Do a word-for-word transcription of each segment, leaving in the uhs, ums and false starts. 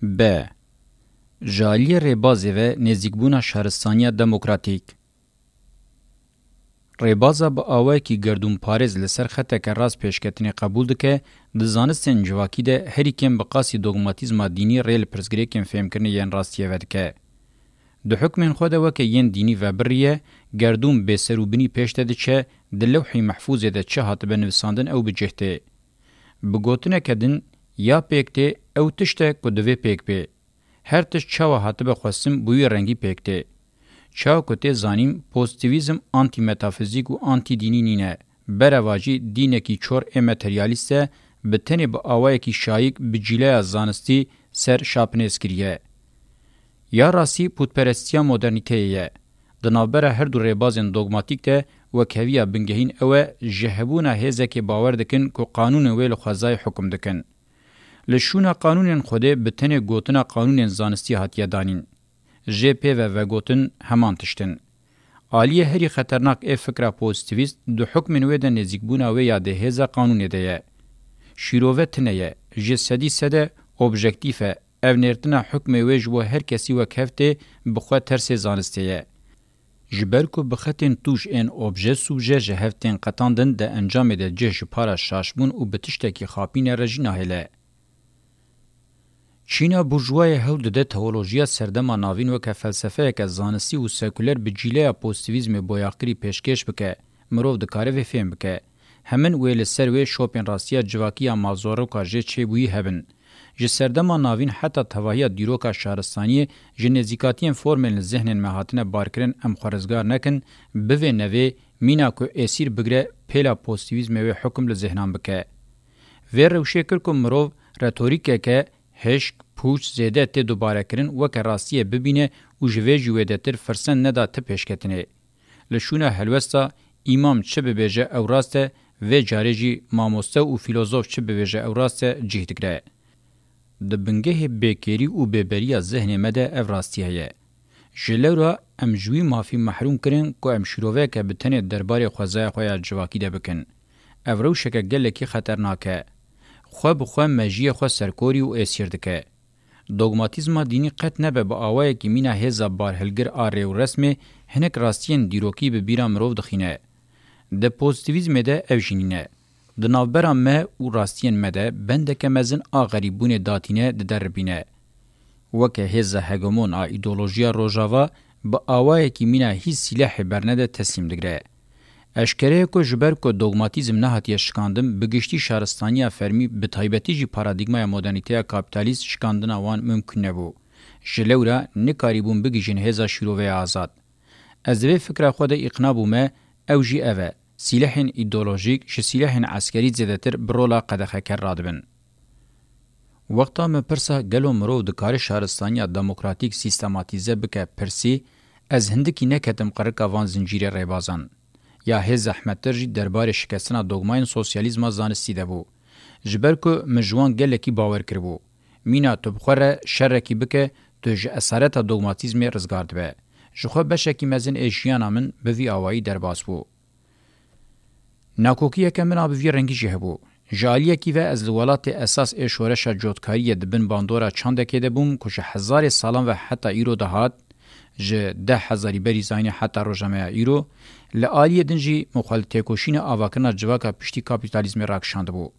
B. Ji aliyê rêbazê ve nêzîkbûna şaristaniya demokratîk. Rêbaza bi awayekî gerdûnparêz li ser xeteke rast pêşketinê qebûl dike, di zanistên civakî de herî kêm bi qasî dogmatîzma dînî rê li pirsgirêkên fêmkirinê yên rastiyê vedike. Di hukmên xwe de weke yên dînî vebirriye, gerdûn bêserûbinî pêş de diçe, di lewhî mehfûzê de çi hatibe nivisandin ew bi cih tê. Bi gotineke din, ya pêk tê, ew tişt e ku divê pêk bê. Her tişt çawa hatibe xwestin bi wî rengî pêk tê. Çawa ku tê zanîn, pozitîvîzm antîmetafizîk û antîdînî nîne. Berevajî dînekî çor ê materyalîst e, bi tenê bi awayekî şayîk bi cîleya zanistî ser şapinêz kiriye. Ya rastî pûtperestiya modernîteyê ye. Di navbera her du rêbazên dogmatîk de wekheviya bingehîn ew e, ji hebûna hêzekê bawer dikin ku qanûnên wê li xwezayê hukum dikin. Li şûna qanûnên Xwedê bi tenê gotina qanûnên zanistî hatiye danîn. Jê pê ve vegotin heman tişt in. Aliyê herî xeternak ê fikra pozitîvîst di hukmên wê de nêzîkbûna wê ya dê hêza qanûnê de ye. Şîrove tune ye, ji sedî sede objektîf e, ev nêrtina hukmê wê ji bo her kesî wekhev tê bi xwe tersê zanistê ye. Ji ber ku bi xetên tûj ên obje sûbje ji hev tên qetandin, di encamê de cih ji para şaşbûn û bi tiştekî xapîne re jî nahêle. Çîna burjûwayê hewl dide teolojiya serdema navîn weke felsefeyeke zanistî û sekuler bi cîleya pozitîvîzmê boyaxkirî pêşkêş bike, mirov dikare vê fêm bike. Hemin wê li ser wê şopên rastiya civakî ya malzoroka jê çêbûyî hebin. Ji serdema navîn heta tevahiya dîroka şaristaniyê ji nêzîkatiyên formên li zihnên me hatine barkirin em xwe rizgar nekin, bivê nevê, mîna ku êsîr bigre pêla pozitîvîzmê wê hukum li zihnan bike. Vê rewşê kir ku mirov retorîkeke hişk, pûç, zêde tê dubarekirin weke rastiyê bibîne û ji vê jî wêdetir firsend neda ti pêşketinê. Li şûna helwesta îmam çi bibêje ew rast e, vê carê jî mamoste û fîlozof çi bibêje ew rast e cih digre. Di bingehê bêkêrî û bêberiya zihnê me de ev rastî heye. Ji lewra em ji wî mafî mehrûm kirin ku em şîroveyeke bi tenê derbarê xwezaya xwe ya civakî de bikin. Ev rewşeke gelekî xeternak e. Xwe bi xwe mejiyê xwe serkorî û êsîr dike. Dogmatîzma dînî qet nebe bi awayekî mîna hêza barhilgir a rê û resmê, hinek rastiyên dîrokî bi bîra mirov dixîne. Di pozitîvîzmê de ev jî nîne. Di navbera me û rastiyên me de bendeke mezin a xerîbbûnê datîne dideribîne. Weke hêza hegemon a îdeolojiya Rojava bi awayekî mîna hîç sîlehê bernede teslîm digre. Eşkere ye ku ji ber ku dogmatîzm nehatiye şikandin, bi giştî şaristaniya fermî, bi taybetî jî paradîgmaya modernîteya kapîtalîst şikandina wan mimkun nebû. Ji lewra nikarîbûn bigihîjin hêza şîroveya azad. Ez di vê fikra xwe de îqna bûme, ew jî ev e, sîlehên îdeolojîk ji sîlehên eskerî zêdetir bi rola qedexeker radibin. Wexta min pirsa gelo mirov dikare şaristaniya demokratîk sîstematîze bike pirsî, ez hindikî neketim qirika van zincîrê rêbazan. Ya hê zehmettir jî derbarê şikestina dogmayên sosyalîzma zanistî de bû. Ji ber ku min ji wan gelekî bawer kiribû. Mîna tu bi xwe re şerekî bike, tu ji esareta dogmatîzmê rizgar dibe. Ji xwe beşekî mezin ê jiyana min bi vî awayî derbas bû. Nakokiyeke min a bi vî rengî jî hebû. Ji aliyekî ve ez li welatê esas ê şoreşa cotkariyê di bin bandora çandekê de bûm ku ji hezarê salan ve heta îro dihat, ji deh hezarî berî zayînê heta roja me ya îro, li aliyê din jî min xwe li têkoşîna avakirina civaka piştî kapîtalîzmê rakişandibû.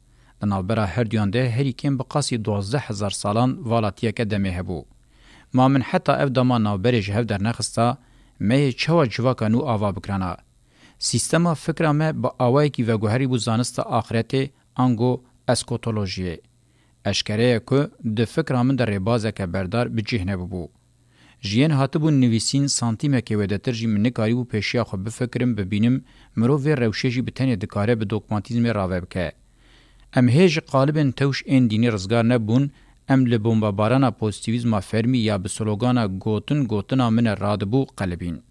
Di navbera herduyan de herî kêm bi qasî duwazdeh hezar salan valatiyeke demê hebû. Ma min heta ev dema navberê ji hev dernexista, me yê çawa civaka nû ava bikirana? Sîstema fikra me bi awayekî veguherî bû zanista axretê, ango eskotolojiyê. Eşkere ye ku di fikra min de rêbazeke berdar bi cih nebûbû. Ji yên hatibûn nivîsîn santîmekê wêdetir jî min nikarîbû pêşiya xwe bifikirim, bibînim, mirov vê rewşê jî bi tenê dikare bi dogmatîzmê rave bike. Em hê ji qalibên tewş ên dînî rizgar nebûn, em li bombebarana pozitîvîzma fermî ya bi slogana "Gotin gotina min e radibû" qelibîn.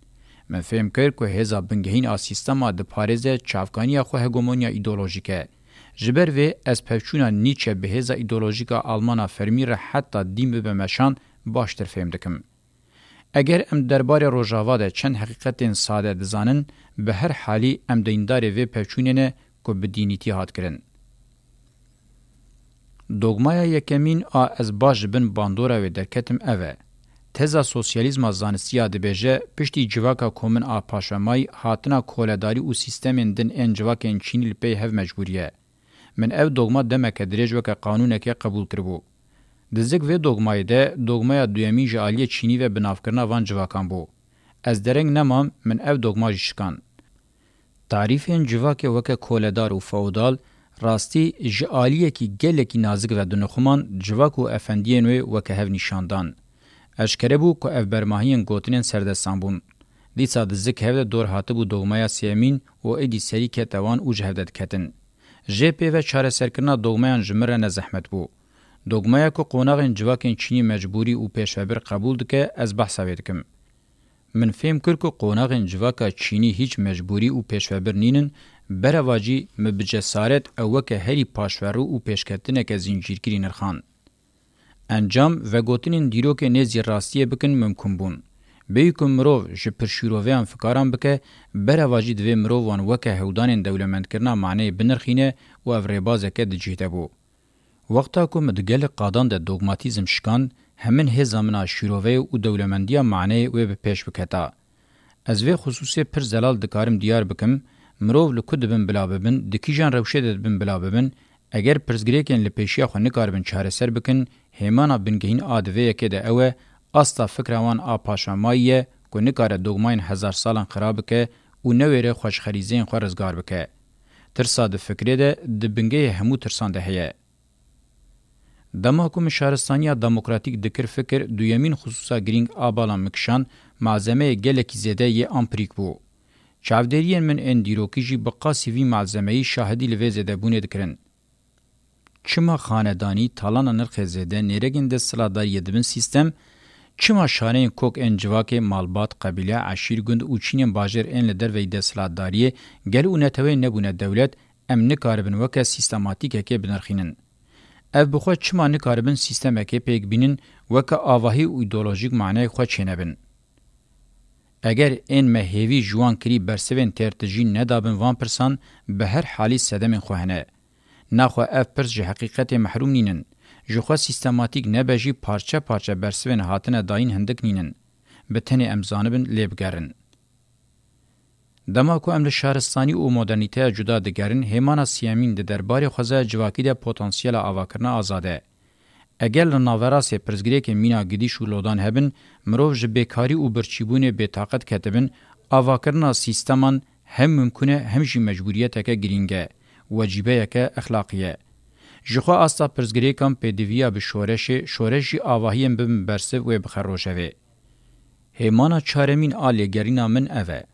Min fêm kir ku hêza bingehîn a sîstema diparêze çavkaniya xwe hegemonya îdeolojîk e. Ji ber vê ez pevçûna Nîçe bi hêza îdeolojîk a Almana fermî re heta dîn bibe meşan baştir fêm dikim. Eger em derbarê Rojava de çend heqîqetên sade dizanin, bi her halî em deyndarê vê pevçûnê ne ku bi dînîtî hat kirin. Dogmaya yekemîn a ez baş ji bin bandora wê derketim ev e. Teza sosyalîzma zanistiya dibêje, piştî civaka komin a paşvemayî, hatina koledarî û sîstemên din ên civakên çînî li pey hev mecbûrî ye. Min ev dogma demeke dirêj weke qanûnekê qebûl kiribû. Di zik vê dogmayê de, dogmaya duyemîn ji aliyê çînî ve binavkirina van civakan bû. Ez dereng nemam, min ev dogma jî şikan. Tarîfên civakê weke koledar û feodal, rastî ji aliyekî gelekî nazik ve dinixuman, civak û efendiyên wê weke hev nîşan dan. Eşkere bû ku ev bermahiyên gotinên serdestan bûn. Dîsa di zik hev de dor hatibû dogmaya sêyemîn û êdî serî kete wan û ji hev de diketin. Jê pê ve çareserkirina dogmayan ji min re ne zehmet bû. Dogmaya ku qonaxên civakên çînî mecbûrî û pêşvebir qebûl dike, ez behsa wê dikim. Min fêm kir ku qonaxên civaka çînî hîç mecbûrî û pêşvebir nînin, berevacî min bi cesaret ew weke herî paşverû û pêşketineke zîncîrkirî nirxan. Encam, vegotinên dîrokê nêzî rastiyê bikin mimkun bûn. Bêyî ku mirov ji pirşîroveyan fikaran bike, berevacî divê mirov wan weke hewdanên dewlemendkirina maneyê binirxîne û ev rêbazeke di cih de bû. Wexta ku min di gelek qadan de dogmatîzm şikand, hemin hêza min a şîroveyê û dewlemendiya maneyê wê bi pêş biketa. Ez vê xisûsê pir zelal dikarim diyar bikim, mirov li ku dibin bila bibin, di kîjan rewşê de dibin bila bibin, eger pirsgirêkên li pêşiya xwe nikaribin çareser bikin, hêmana bingehîn a di vê yekê de ew e, asta fikra wan a paşvemayî ye ku nikare dogmayên hezar salan xira bike û newêre xweşxerîzeyên xwe rizgar bike. Tirsa di fikrê de, di bingehê hemû tirsan de heye. Dema ku min şaristaniya demokratîk dikir fikir, duyemîn xisûsa girîng a bala min kişand, malzemeyê gelekî zêde yê ampirîk bû. Çavdêriyên min ên dîrokî jî bi qasî vî malzemeyî şahidî li vê zêdebûnê dikirin. Çima xanedanî, talana nirxê zêde, nêregên desthilatdariyê dibin sîstem? Çima şareyên kok ên civakê, malbat, qebîle, eşîr, gund û çînên bajêr ên li derveyî desthilatdariyê, gel û neteweyên nebûne dewlet, em nikaribin weke sîstematîkekê binirxînin? Ev bi xwe çima nikaribin sîstemekê pêk bînin, weke avahî û îdeolojîk maneyê xwe çênebin? Eger ên me hêvî ji wan kirî bersivên têrtijî nedabin van pirsan, bi her halî sedemên xwe hene. Naxwe ev pirs ji heqîqetê mehrûm nînin. Ji xwe sîstematîk nebe jî parçe parçe bersivên hatine dayîn hindik nînin. Bi tenê em zanibin lê bigerin. Dema ku em li şaristanî û modernîteya cuda digerin, hêmana siyemîn di derbarê xwezaya civakî de potansiyela avakirina azad e. Eger li naverasê pirsgirêkên mîna gidîş û lodan hebin, mirov ji bêkarî û birçîbûnê bêtaqet ketibin, avakirina sîsteman hem mimkun e hem jî mecbûriyeteke girîng e, wecîbeyeke exlaqî ye. Jixwe asta pirsgirêkan pêdiviya bi şoreşê, şoreş jî avahiyên bibin bersiv wê bixe rojevê. Hêmana çaremîn a lêgerîna min ev e.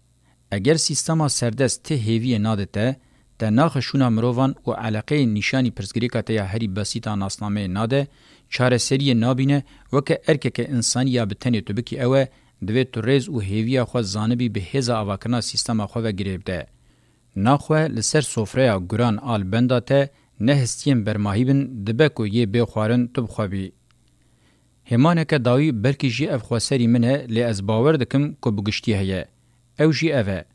Eger sîstema serdest ti hêviyê nade te, te naxe şûna mirovan û eleqeyê nîşanî pirsgirêka te ya herî besît a nasnameyê nade, çareseriyê nabîne, weke erkeke însanî ya bi tenê tu bikî ew e, divê tu rêz û hêviya xwe zanibî bi hêza avakirina sîstema xwe ve girê bide. Naxwe li ser sofreya guran a li benda te ne hestiyên bermahî bin, dibe ku yê bê xwarin tu bi xwe bî. Hêmaneke dawî belkî jî ev xweserî min e, lê ez bawer dikim ku bi giştî heye. Ew jî ev e.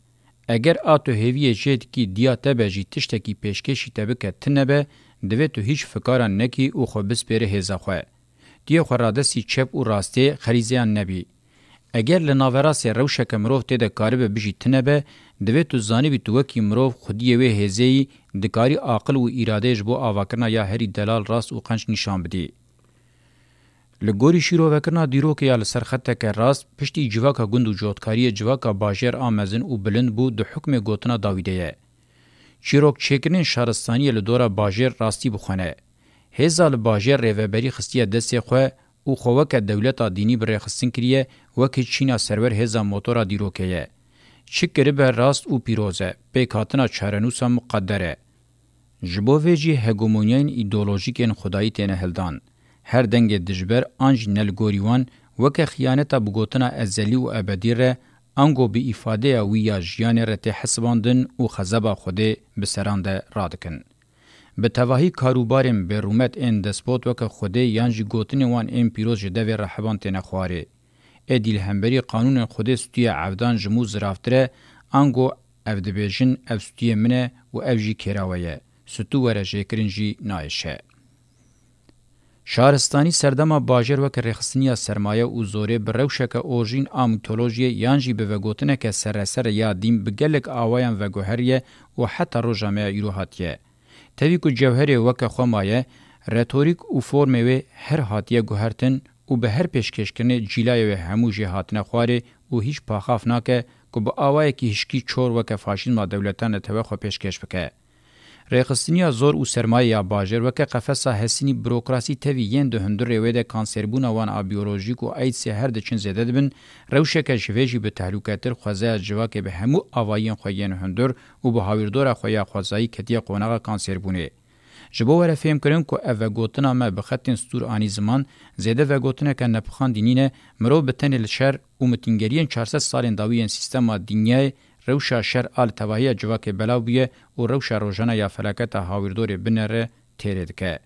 Eger a tu hêviyê jê dikî diya te be jî tiştekî pêşkêşî te bike tune be, divê tu hîç fikaran nekî û xwe bispêre hêza xwe. Tu yê xwe radestî çep û rastê xerîzeyan nebî. Eger li naverastê rewşeke mirov tê de karibe bijî tune be, divê tu zanibî tu wekî mirov xwediyê wê hêzê yî, dikarî aqil û îradeyê ji bo avakirina ya herî delal rast û qenc nîşan bidî. Li gorî şîrovekirina dîrokê ya li ser xeteke rast, piştî civaka gund û cotkariyê civaka bajêr a mezin û bilind bû di hukmê gotina dawî de ye. Çîrokçêkirinên şaristaniyê li dora bajêr rastî bi xwe ne. Hêza li bajêr rêveberî xistiye destê xwe û xwe weke dewleta dînî bi rêxistin kiriye, wekî çîna serwer hêza motora dîrokê ye. Çi kiribe rast û pîroz e, pêkhatina çarenûsa muqedder e. Ji bo vê jî hegemonyayên îdeolojîkên xwedayî têne hildan. Her dengê dijber an jî ne li gorî wan, weke xiyaneta bi gotina ezelî û ebedî re, ango bi îfadeya wî ya jiyanê re tê hesibandin û xezeba Xwedê bi seran de radikin. Bi tevahî karûbarên bêrûmet ên despot weke Xwedê yan jî gotinên wan ên pîroz ji devê re heban têne xwarê. Êdî li hemberî qanûnên Xwedê stûyê evdan ji mû ziravtir e, ango ev dibêjin, ev stûyê min e û ev jî kêra we ye. Stû were jêkirin jî nayêşe. Şaristanî serdema bajêr weke rêxistiniya sermaye û zorê bi rewşeke orjîn a mîtolojiyê yan jî bi vegotineke serreser ya dîn bi gelek awayan veguheriye û heta roja me ya îro hatiye. Tevî ku cewherê weke xwe maye, retorîk û formê wê her hatiye guhertin û bi her pêşkêşkirinê cîlayê wê hemû jê hatine xwarê û hîç paxaf nake ku bi awayekî hişkî çor weke faşîzma dewletan netewe xwe pêşkêş bike. Rêxistiniya zor û sermayê ya bajêr weke qefesa hesinî burokrasî tevî yên di hundirê wê de kanserbûna wan a biyolojîk û AIDSê her diçin zêde dibin, rewşeke ji vê jî bi tehlûketir xwezaya civakê bi hemû avahiyên xwe yên hundir û bi hawîrdora xwe ya xwezayî ketiye qonaxa kanserbûnê. Ji bo were fêhmkirin ku ev vegotina me bi xetên stûr anî ziman, zêde vegotineke nepixandî nîne, mirov bi tenê li şer û mitingeriyên çar sed salên dawî yên sîstema dinyayê, rewşa şer a li tevahiya civakê belav bûye û rewşa rojane ya felaketa hawîrdorê binere têrê dike.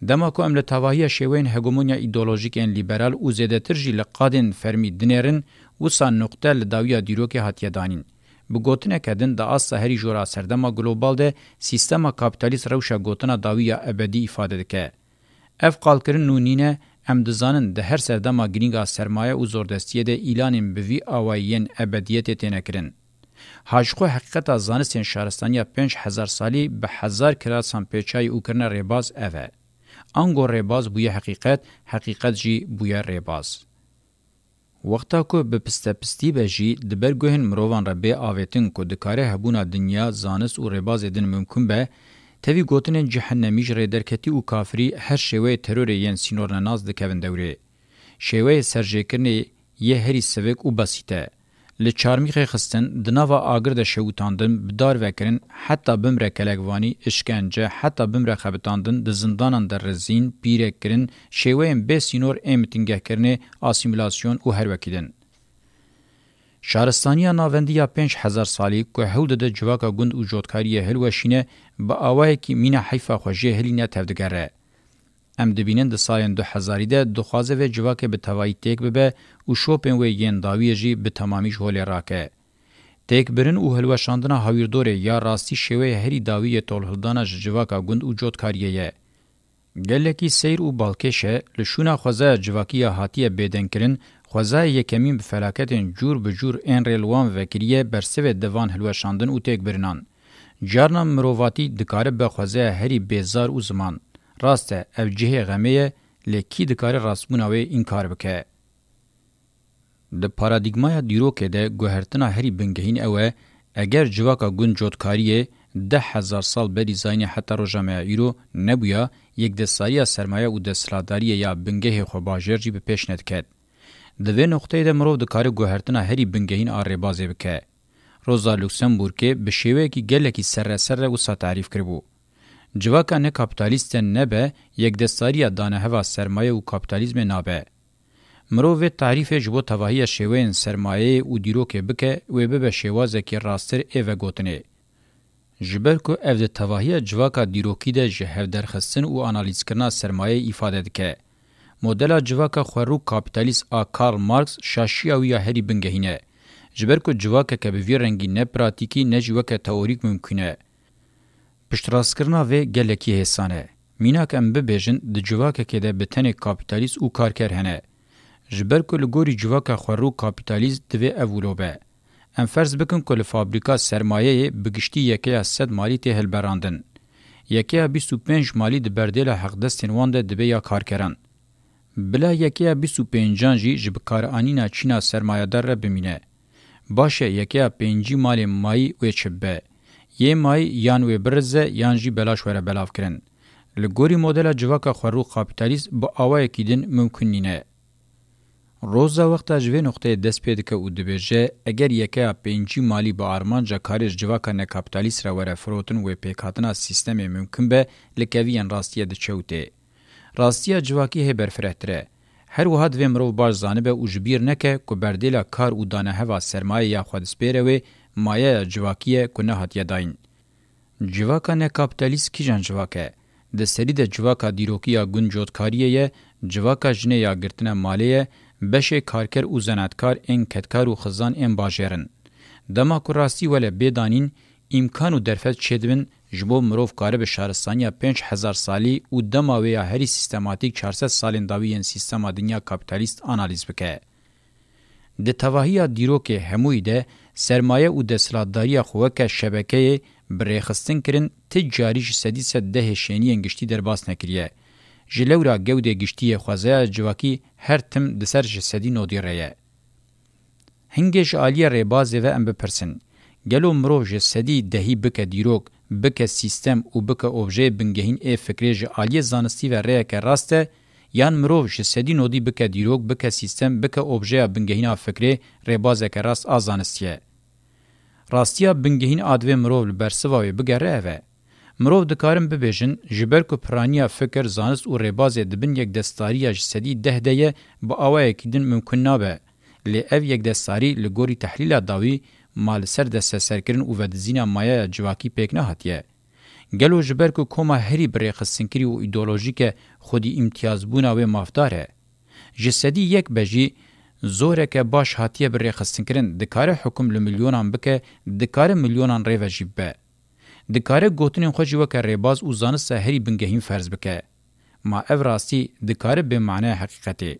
Dema ku em li tevahiya şêweyên hegemonya îdeolojîk ên lîberal û zêdetir jî li qadên fermî dinêrin, wisa nuqte li dawiya dîrokê hatiye danîn. Bi gotineke din, di asta herî jor a serdema global de sîstema kapîtalîst rewşa gotina dawî ya ebedî îfade dike. Ev qalkirin nû nîne, em dizanin di her serdema girîng a sermaye û zordestiyê de îlanên bi vî awayî yên ebediyetê têne kirin. Ha ji xwe heqîqeta zanistên şaristaniya pênc hezar salî bi hezar kirasan pêçayî û kirine rêbaz ev e. Ango rêbaz bûye heqîqet, heqîqet jî bûye rêbaz. Wexta ku bi pistepistî be jî, di ber guhên mirovan re bê avêtin ku dikare hebûna dinya, zanist û rêbazê din mimkun be, tevî gotinên cehennemî ji rêderketî û kafirî her şêweyê terorê yên sînornenas dikevin dewrê. Şêweyê serjêkirinê yê herî sivik û besît e. Li çarmîxê xistin, di nava agir de şewitandin, bi dar vekirin, heta bimre kelekvanî, işkence, heta bimre xebitandin, di zindanan de rizîn, pîrek kirin, şêweyên bê sînor ên mitingehkirinê, asîmîlasyon û her wekî din. Şaristaniya navendî ya pênc hezar salî ku hewl dide civaka gund û cotkariyê hilweşîne, bi awayekî mîna heyfa xwe jê hilîne tevdigere. Em dibînin di salên du hezarî de dixwaze vê civakê bi tevayî têk bibe û şopên wê yên dawiyê jî bi temamî ji holê rake. Têkbirin û hilweşandina hawîrdorê ya rastî şêweyê herî dawî yê tolhildana ji civaka gund û cotkariyê ye. Gelekî seyr û balkêş e, li şûna xwezaya civakî ya hatiye bêdengkirin, xwezayê yekemîn bi felaketên cûr bi cûr ên rê li wan vekiriye bersivê di van hilweşandin û têkbirinan. Carnan mirovatî dikare be xwezaya herî bêzar û ziman. Rast e, ev cihê xemê ye, lê kî dikare rastbûna wê înkar bike? Di paradîgmaya dîrokê de guhertina herî bingehîn ew e, eger civaka gund cotkariyê deh hezar sal berî zayînê heta roja me ya îro nebûya, yekdestdariya sermaye û desthilatdariyê ya bingehê xwe bajêr jî bi pêş nediket. Di vê noqteyê de mirov dikare guhertina herî bingehîn a rêbazê bike. Roza Luxemburgê bi şêweyekî gelekî serreser re wisa tarîf kiribû: Civaka ne kapîtalîst de nebe, yekdestdariya daneheva sermaye û kapîtalîzmê nabe. Mirov vê tarîfê ji bo tevahiya şêweyên sermayeyê û dîrokê bike, wê bibe şêwazekî rasttir ê vegotinê. Ji ber ku ev di tevahiya civaka dîrokî de ji hevderxistin û analîzkirina sermayeyê îfade dike. Modela civaka xwerû kapîtalîst a Karl Marx şaşiya wî ya herî bingehîn e. Ji ber ku civakeke bi vî rengî ne pratîkî ne jî weke teorîk mimkûn e. Piştrastkirina vê gelekî hêsan e. Mînak em bibêjin, di civakekê de bi tenê kapîtalîst û karker hene. Ji ber ku li gorî civaka xwerû kapîtalîst divê ev wilo be. Em ferz bikin ku li fabrîka sermayeyê bi giştî yekeya sed malî tê hilberandin. Yekeya bîst û pênc malî di berdêla heqdestên wan de dibe ya karkeran. Bila yekeya bîst û pêncan jî ji bikaranîna çîna sermayedar re bimîne. Baş e, yekeya pêncî malê mayî wê çi bibe? Yê mayî yan wê birize yan jî belaş were belavkirin. Li gorî modela civaka xwerû kapîtalîst bi awayekî din mimkun nîne. Roza wexta ji vê noqteyê dest pê dike û dibêje, eger yekeya pêncî malî bi armanca karê ji civaka nekapîtalîst re were firotin wê pêkhatina sîstemê mimkun be, li keviyên rastiyê diçe û tê. Rastiya civakî hê berfirehtir e. Her wiha divê mirov baş zanibe û ji bîr neke ku berdêla kar û daneheva sermayê ya xwe dispêre wê, mayeya civakî ye ku nehatiye dayîn. Civaka nekapîtalîst kîjan civak e? Di serî de civaka dîrokî ya gund cotkariyê ye, civaka jinê ya girtine malê ye, beşê karker û zenatkar ên kedkar û xizan ên bajêr in. Dema ku rastî wele bê danîn, îmkan û derfet çêdibin, Ji bo mirov karibe şaristaniya pênc hezar salî û dema wê ya herî sîstematîk çar sed salên dawî yên sîstema dinya kapîtalîst analîz bike. Di tevahiya dîrokê hemûyî de sermaye û desthilatdariya xwe weke şebekeyê bi rêxistin kirin ti carî ji sedî sed dehê şêniyên giştî derbas nekiriye. Ji lewra gewdê giştî yê xwezaya civakî her tim di ser ji sedî nodî re ye. Hingê ji aliyê rêbazê ve em bipirsin, gelo mirov ji sedî dehî bike dîrok, bike sîstem û bike objeyê bingehîn ê fikrê ji aliyê zanistî ve rêyeke rast e, yan mirov ji sedî nodî bike dîrok, bike sîstem, bike objeya bingehîn a fikrê rêbazeke rast a zanistî ye? Rastiya bingehîn a divê mirov li bersiva wê bigere ev e. Mirov dikarin bibêjin, ji ber ku piraniya fikir, zanist û rêbazê di bin yekdestdariya ji sedî deh de ye, bi awayekî din mimkun nabe. Lê ev yekdestdarî li gorî tehlîla dawî ma li ser desteserkirin û vedizîna mayeya civakî pêk nehatiye. Gelo ji ber ku koma herî bi rêxistinkirî û îdeolojîk e, xwedî îmtiyazbûna wê mafdar e? Ji sedî yek be jî zoreke baş hatiye bi rêxistinkirin, dikare hukum li milyonan bike, dikare milyonan rê ve jî bibe. Dikare gotinên xwe jî weke rêbaz û zanista herî bingehîn ferz bike. Ma ev rastî dikare bê mane heqîqetê?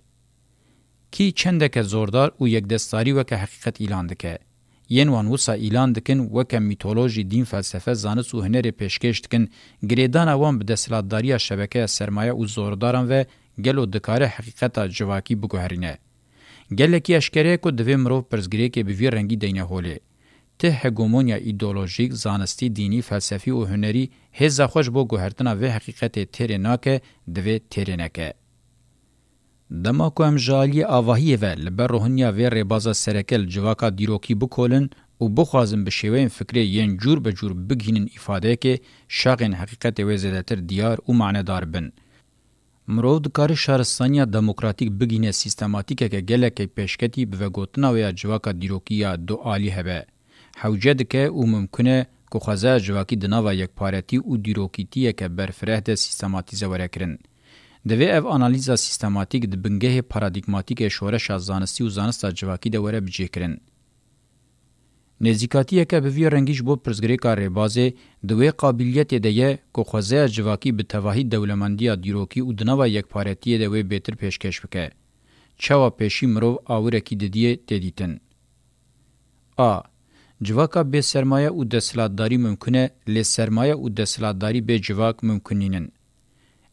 Kî çendeke zordar û yekdestdarî weke heqîqet îlan dike? Yên wan wisa îlan dikin weke mîtolojî, dîn, felsefe, zanist û hunerê pêşkêş dikin, girêdana wan bi desthilatdariya şebekeya sermaye û zordaran ve gelo dikare heqîqeta civakî biguherîne? Gelekî eşkere ye ku divê mirov pirsgirêkê bi vî rengî deyne holê. Ti hegemonya îdeolojîk, zanistî, dînî, felsefî û hunerî hêza xwe ji bo guhertina vê heqîqetê têrê nake, divê têrê neke. Dema ku em ji aliyê avahiyê ve li ber rohiniya vê rêbaza sereke li civaka dîrokî bikolin û bixwazin bi şêweyên fikrê yên cûr be cûr bigihînin îfadeyekê, şaxên heqîqetê wê zêdetir diyar û manedar bin. Mirov dikare şaristaniya demokratîk bigihîne sîstematîkeke gelekî pêşketî bi vegotina wê ya civaka dîrokî ya dualî hebe. Hewce dike û mimkun e ku xwezaya civakî di nava yekparetî û dîrokîtiyeke berfireh de sîstematîze were kirin. Divê ev analîza sîstematîk di bingehê paradîgmatîk ê şoreşa zanistî û zanista civakî de were bicihkirin. Nêzîkatiyeke bi vî rengî ji bo pirsgirêka rêbazê di wê qabiliyetê de ye ku xwezaya civakî bi tevahî dewlemendiya dîrokî û di nava yekparetiyê de wê bêtir pêşkêş bike. Çawa pêşî mirov awirekî didiyê tê dîtin? A. Civaka bê sermaye û desthilatdarî mimkun e, lê sermaye û desthilatdarî bê civak mimkun nînin.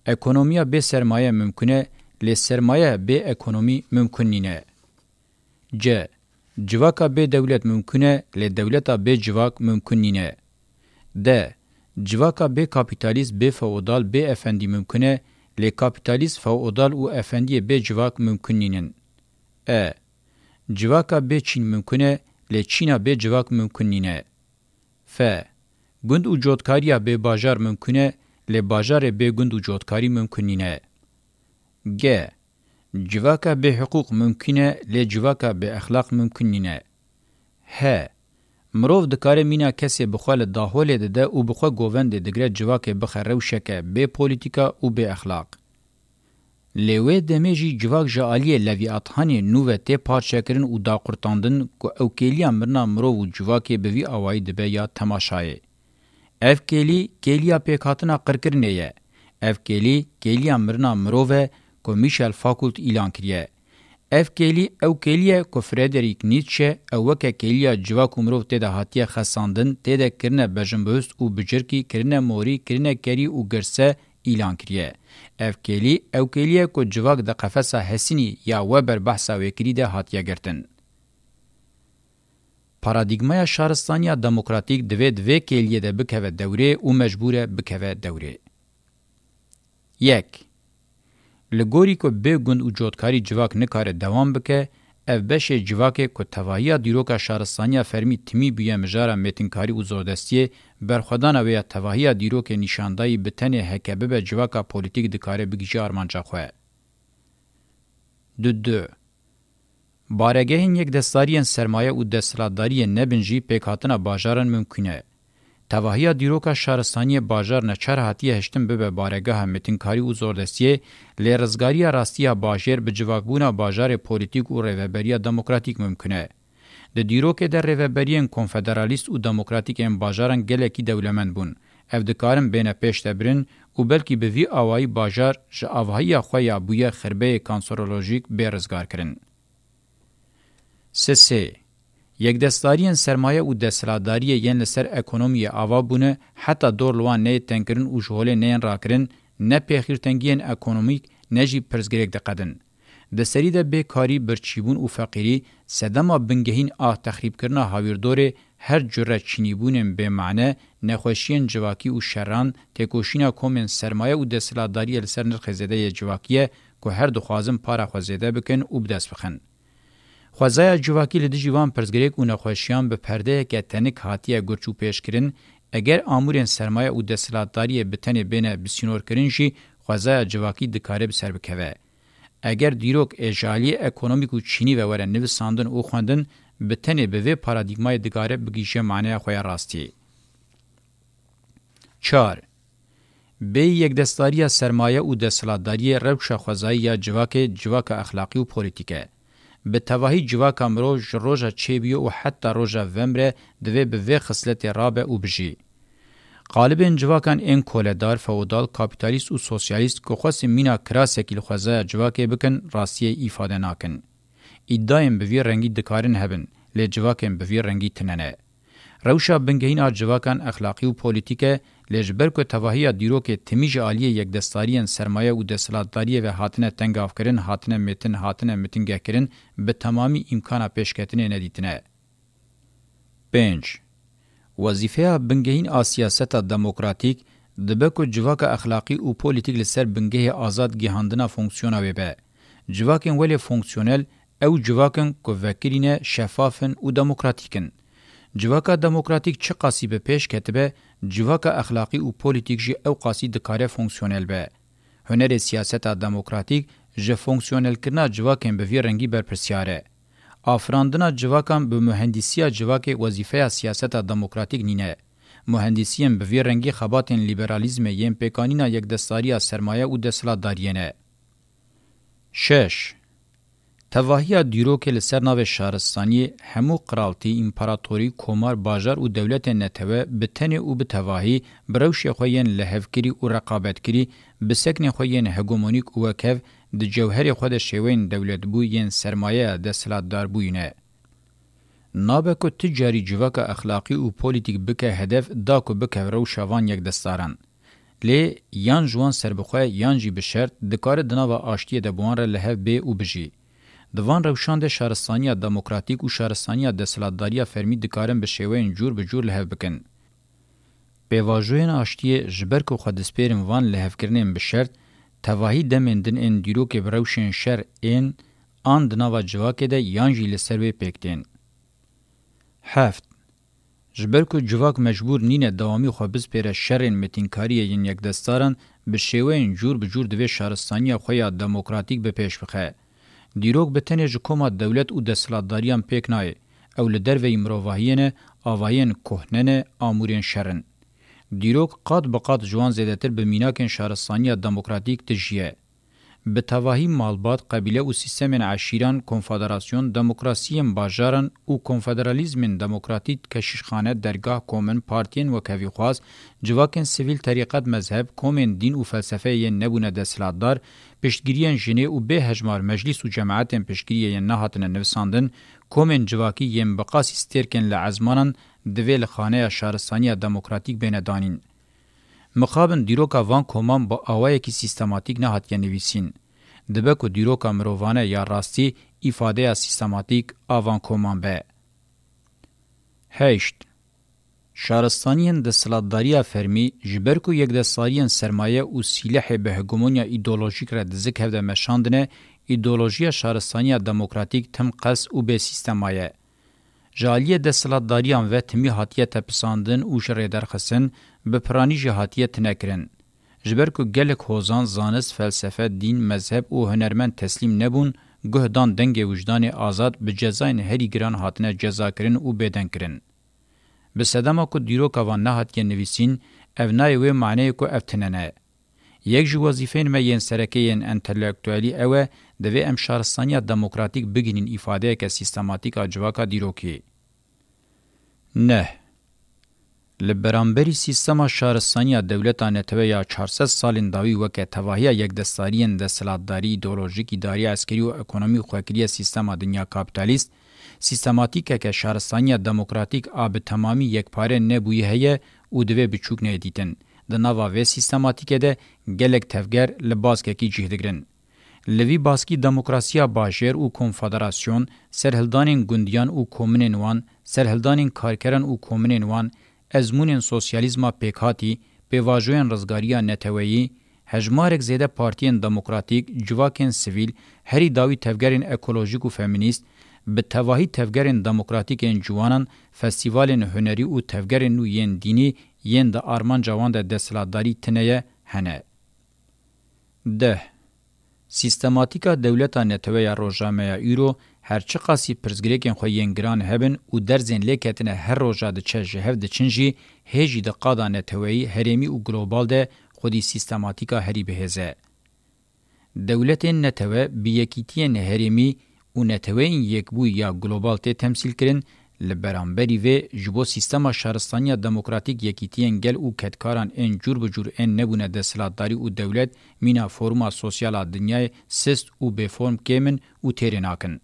Ekonomiya bê sermaye mimkun e, lê sermaye bê ekonomî mimkun nîne. C. Civaka bê dewlet mimkun e, lê dewleta bê civak mimkun nîne. D. Civaka bê kapîtalîst, bê feodal, bê efendî mimkun e, lê kapîtalîst, feodal û efendiyê bê civak mimkun nînin. E. Civaka bê çîn mimkun e, lê çîna bê civak mimkun nîne. F. Gund û cotkariya bê bajar mimkun e, lê bajarê bê gund û cotkarî mimkun nîne. G. Civaka bê hiqûq mimkun e, lê civaka bê exlaq mimkun nîne. H. Mirov dikare mîna kesê bi xwe li daholê dide û bi xwe govendê digre civakê bixe rewşeke bê polîtîka û bê exlaq. Lê wê demê jî civak ji aliyê Levîathanê nû ve tê parçekirin û daqurtandin ku ew kêliya mirina mirov û civakê bi vî awayî dibe ya temaşayê. Ev kêlî, kêliya pêkhatina qirkirinê ye. Ev kêlî, kêliya mirina mirov e ku Michel Foucault îlan kiriye. Ev kêlî, ew kêlî ye ku Friedrich Nietzsche ew weke kêliya civak û mirov tê de hatiye xesandin, tê de kirine bejimbihust û bicirkî, kirine morî, kirine kerî û girse îlan kiriye. Ev kêlî, ew kêlî ye ku civak di qefesa Hesinî ya Weber behsa wê kirî de hatiye girtin. Paradîgmaya şaristaniya demokratîk divê di vê kêliyê de bikeve dewrê û mecbûr e bikeve dewrê. Yek. Li gorî ku bê gund û cotkarî civak nikare dewam bike, ev beşê civakê ku tevahiya dîroka şaristaniya fermî timî bûye mijara mêtinkarî û zordestiyê, berxwedana wê ya tevahiya dîrokê nîşandayî bi tenê heke bibe civaka polîtîk dikare bigihîje armanca xwe. Du du. Baregehên yekdestdariyên sermaye û desthilatdariyên nebin jî pêkhatina bajaran mimkun e. Tevahiya dîroka şaristaniyê bajar neçar hatiye hiştin bibe baregeha mêtinkarî û zordestiyê, lê rizgariya rastiya bajêr bi civakbûna bajarê polîtîk û rêveberiya demokratîk mimkun e. Di dîrokê de rêveberiyên konfederalîst û demokratîk ên bajaran gelekî dewlemend bûn. Ev dikarin bêne pêşdebirin û belkî bi vî awayî bajar ji avahiya xwe ya bûye xirbeyê kanserolojîk bê rizgarkirin. Sisê, yekdestdariyên sermaye û desthilatdariyê yên li ser ekonomiyê ava bûne, heta dor li wan neyê tengkirin û ji holê neyên rakirin, ne pêxîrtengiyên ekonomîk, ne jî pirsgirêk diqedin. Di serî de bêkarî, birçîbûn û feqîrî sedema bingehîn a texrîbkirina hawîrdorê her cure çînîbûnên bêmane, nexweşiyên civakî û şeran, têkoşîna komên sermaye û desthilatdariyê li ser nirxê zêde yê civakî ye ku her dixwazin para xwe zêde bikin û bi dest bixin. Xwezaya civakî li dijî van pirsgirêk û nexweşiyan bi perdeyeke tenik hatiye gurçûpêşkirin, eger amûrên sermaye û desthilatdariyê bi tenê bêne bisînorkirin jî, xwezaya civakî dikare bi ser bikeve. Eger dîrok ê ji aliyê ekonomîk û çînî ve were nivîsandin û xwendin, bi tenê bi vê paradîgmayê dikare bigihîje maneya xwe ya rastî. Çar. Bêyî yekdestdariya sermaye û desthilatdariyê rewşa xwezayî ya civakê, civaka exlaqî û polîtîk e. Bi tevahî civaka mirov ji roja çêbûyî û heta roja vemre divê bi vê xisletê rabe û bijî. Qalibên civakan ên koledar, feodal, kapîtalîst û sosyalîst ku xwestin mîna kirasekî li xwezaya civakê bikin, rastiyê îfade nakin. Îdayên bi vî rengî dikarin hebin, lê civakên bi vî rengî tune ne. Rewşa bingehîn a civakan exlaqî û polîtîk e, lê ji ber ku tevahiya dîrokê timî ji aliyê yekdestdariyên sermaye û desthilatdariyê ve hatine tengavkirin, hatine mêtin, hatine mitingehkirin, bi temamî îmkana pêşketinê nedîtine. Pênc. Wezîfeya bingehîn a siyaseta demokratîk dibe ku civaka exlaqî û polîtîk li ser bingehê azad gihandina fonksiyona wê be. Civakên welê fonksiyonel ew civak in ku vekirî ne, şefaf in û demokratîk in. Civaka demokratîk çiqasî bi pêş ketibe, civaka exlaqî û polîtîk jî ew qasî dikare fonksiyonel be. Hunerê siyaseta demokratîk ji fonksiyonelkirina civakên bi vî rengî berpirsyar e. Afirandina civakan bi muhendîsiya civakê wezîfeya siyaseta demokratîk nîne. Muhendîsiyên bi vî rengî xebatên lîberalîzmê yên pêkanîna yekdestdariya sermaye û desthilatdariyê ne. Şeş. Tevahiya dîrokê li ser navê şaristaniyê hemû qiraltî, împaratorî, komar, bajar û dewletên netewe bi tenê û bi tevahî bi rewşê xwe yên lihevkirî û reqabetkirî, bi seknên xwe yên hegemonîk û wekhev di cewherê xwe de şêweyên dewletbû yên sermayeya desthilatdarbûyî ne. Nabe ku tu carî civaka exlaqî û polîtîk bike hedef da ku bikeve rewşa van yekdestaran. Lê yan ji wan serbixwe yan jî bi şert dikare di nava aştiyê de bi wan re li hev bê û bijî. Di van rewşan de şaristaniya demokratîk û şaristaniya desthilatdariya fermî dikarin bi şêweyên cûr bi cûr li hev bikin. Pêvajoyên aştiyê ji ber ku xwe dispêrin van lihevkirinên bi şert, tevahî demên din ên dîrokê bi rewşên şer ên an di nava civakê de yan jî li ser wê pêk tên. Heft. Ji ber ku civak mecbûr nîne dewamî xwe bispêre şerên metînkariyê yên yekdestaran, bi şêweyên cûr bi cûr divê şaristaniya xwe ya demokratîk bi pêş bixe. Dîrok bi tenê ji koma dewlet û desthilatdariyan pêk nayê. Ew li derveyî mirovahiyê ne, avahiyên kohne ne, amûrên şer in. Dîrok qat bi qat ji wan zêdetir bi mînakên şaristaniya demokratîk tijî ye. Bi tevahî malbat, qebîle û sîstemên eşîran, konfederasyon, demokrasiyên bajaran û konfederalîzmên demokratîk, keşîşxane, dergah, komên, partiyên wekhevîxwaz, civakên sivîl, terîqet, mezheb, komên dîn û felsefeyê yên nebûne desthilatdar, piştgiriyên jinê û bê hejmar meclîs û cemaetên piştgiriyê yên nehatine nivisandin, komên civakî yên bi qasî stêrkên li ezmanan divê li xaneya şaristaniya demokratîk bêne danîn. Mixabin dîroka van koman bi awayekî sîstematîk nehatiye nivîsîn. Dibe ku dîroka mirovane ya rastî îfadeya sîstematîk a van koman be. Heşt. Şaristaniyên desthilatdariya fermî, ji ber ku yekdestariyên sermaye û sîlehê bi hegemonya îdeolojîk re di zikhev de meşandine, îdeolojiya şaristaniya demokratîk tim qels û bê sîstema ye. Ji aliyê desthilatdariyan ve timî hatiye tepisandin û ji rê derxistin, bi piranî jî hatiye tinekirin. Ji ber ku gelek hozan, zanist, felsefe, dîn, mezheb û hunermend teslîm nebûn, guh dan dengê wijdanê azad, bi cezayên herî giran hatine cezakirin û bêdengkirin. Bi sedema ku dîroka van nehatiye nivîsîn, ev nayê wê maneyê ku ev tune ne. Yek ji wezîfeyên me yên sereke yên entelektuelî ew e, divê em şaristaniya demokratîk bigihînin îfadeyeke sîstematîk a civaka dîrokî. Neh. Li beramberî sîstema şaristaniya dewleta netewe ya çar sed salên dawî weke tevahiya yekdestariyên desthilatdarî, îdeolojîk, îdarî, eskerî û ekonomî xwekiriye sîstema dinya kapîtalîst, sîstematîkeke şaristaniya demokratîk a bi temamî yekpare nebûyî heye û divê biçûk neyê dîtin. Di nava vê sîstematîkê de gelek tevger li baskekî cih digirin. Li vî baskî demokrasiya bajêr û konfederasyon, serhildanên gundiyan û kominên wan, serhildanên karkeran û kominên wan, ezmûnên sosyalîzma pêkhatî, pêvajoyên rizgariya neteweyî, hejmarek zêde partiyên demokratîk, civakên sivîl, herî dawî tevgerên ekolojîk û femînîst, bi tevahî tevgerên demokratîk ên ciwanan, festîvalên hunerî û tevgerên nû yên dînî yên di armanca wan de desthilatdarî tine ye, hene. Deh. Sîstematîka dewleta netewe ya roja me ya îro, her çiqasî pirsgirêkên xwe yên giran hebin û derzên lêketine her roja diçe ji hev diçin jî, hê jî di qada neteweyî, herêmî û global de xwedî sîstematîka herî bihêz e. Dewletên netewe bi yekîtiyên herêmî û neteweyên yekbûyî ya global tê temsîlkirin, li beramberî vê ji bo sîstema şaristaniya demokratîk yekîtiyên gel û kedkaran ên cûr bi cûr ên nebûne desthilatdarî û dewlet mîna foruma sosyal a dinyayê sist û bêform kêm in û têrê nakin.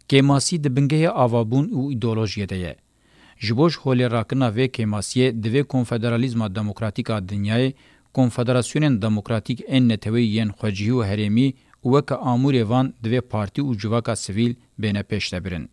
Kêmasî di bingehê avabûn û îdeolojiyê de ye. Ji bo ji holê rakirina vê kêmasiyê divê konfederalîzma demokratîk a dinyayê, konfederasyonên demokratîk ên neteweyî yên xwecihî û herêmî û weke amûrê van divê partî û civaka sivîl bêne pêşdebirin.